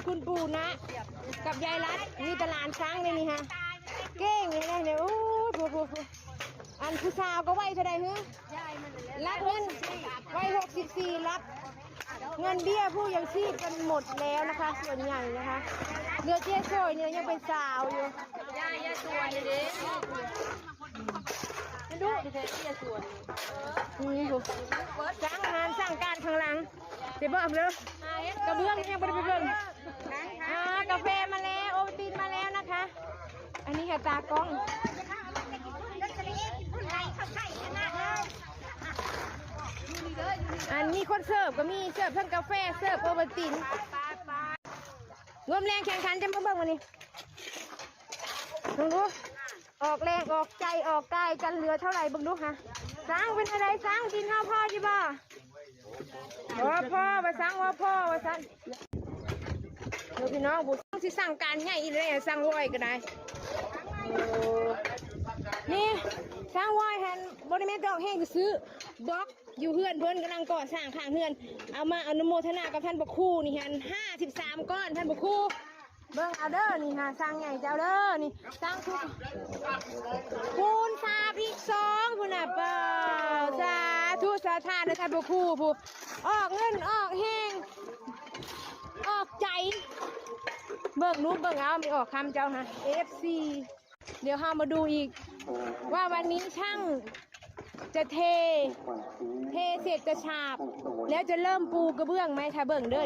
ຄຸນປູ່ນະ ກັບຍາຍລັດ ມີແຕ່ຫຼານຊ້າງໃນນີ້ຮະ ເກັ່ງແທ້ໆ ໂອ້ໂຫ ອັນຜູ້ສາວກໍໄວເທົ່າໃດຫື? ຫຼັກເງິນໄວຫົກສິບສີ່ຫຼັກ ເງິນເບ້ຍຜູ້ຍັງຊີບກັນໝົດແລ້ວນະຄະ ສ່ວນໃຫຍ່ນະຄະ ເຫຼືອເຈ້ໂຊຍນີ້ຍັງເປັນສາວຢູ່ ຍາຍ ຍາຍສວນນີ້ເດ້ ມັນດຸແທ້ໆ ຍາຍສວນນີ້ ນີ້ພຸ້ນ ສ້າງງານສ້າງການຂ້າງຫຼັງ ໄປເບິ່ງເດີ ກະເບື້ອງຍັງບໍ່ໄດ້ໄປເບິ່ງ ອ່າ ກາເຟມາແລ້ວ ໂອວັນຕິນມາແລ້ວນະຄະ ອັນນີ້ກະຕາກ້ອງ ອັນມີຄົນເສີບກໍມີ ເສີບທັງກາເຟ ເສີບໂອວັນຕິນ ລວມແຮງແຂ່ງຂັນ ຈະມາເບິ່ງມື້ນີ້ ເບິ່ງດູ ອອກແຮງອອກໃຈອອກກາຍກັນເຫຼືອເທົ່າໃດ ເບິ່ງດູຫາ ຊ້າງເປັນຈັ່ງໃດ ຊ້າງກິນເຂົ້າພໍຢູ່ບໍ່? ບໍ່ພໍວ່າຊັ້ນ ບໍ່ພໍວ່າຊັ້ນ ເດີພີ່ນ້ອງ ຜູ້ສ້າງຊິສ້າງການໃຫຍ່ອີກແລ້ວ ຊ່າງວອຍກໍໄດ້ ເອີ ນີ້ຊ່າງວອຍຫັ້ນ ບໍ່ໄດ້ແມ່ນອອກແຮງຊື່ໆ ບລັອກຢູ່ເຮືອນເພິ່ນກຳລັງກໍ່ສ້າງຂ້າງເຮືອນ ເອົາມາອະນຸໂມທະນາກັບທ່ານພະຄູນີ້ຫັ້ນ ຫ້າສິບສາມກ້ອນ ທ່ານພະຄູ ເບິ່ງເອົາເດີ ນີ້ຫາຊ່າງໃຫຍ່ເຈົ້າເດີ ນີ້ຊ່າງທຸກ ຄູນສາມອີກສອງພຸ້ນນະ ປາ ສາທຸ ສາທານນະ ທ່ານພະຄູຜູ້ ອອກເງິນອອກແຮງ ອອກໃຈ ເບິ່ງລູກເບິ່ງເອົາ ມີອອກຄຳເຈົ້າຫາ ເອັຟຊີ ດຽວເຮົາມາດູອີກ ວ່າວັນນີ້ຊ່າງຈະເທ ເທເສັດຈະສາບ ແລ້ວຈະເລີ່ມປູກະເບື້ອງໃໝ່ ຖ້າເບິ່ງເດີ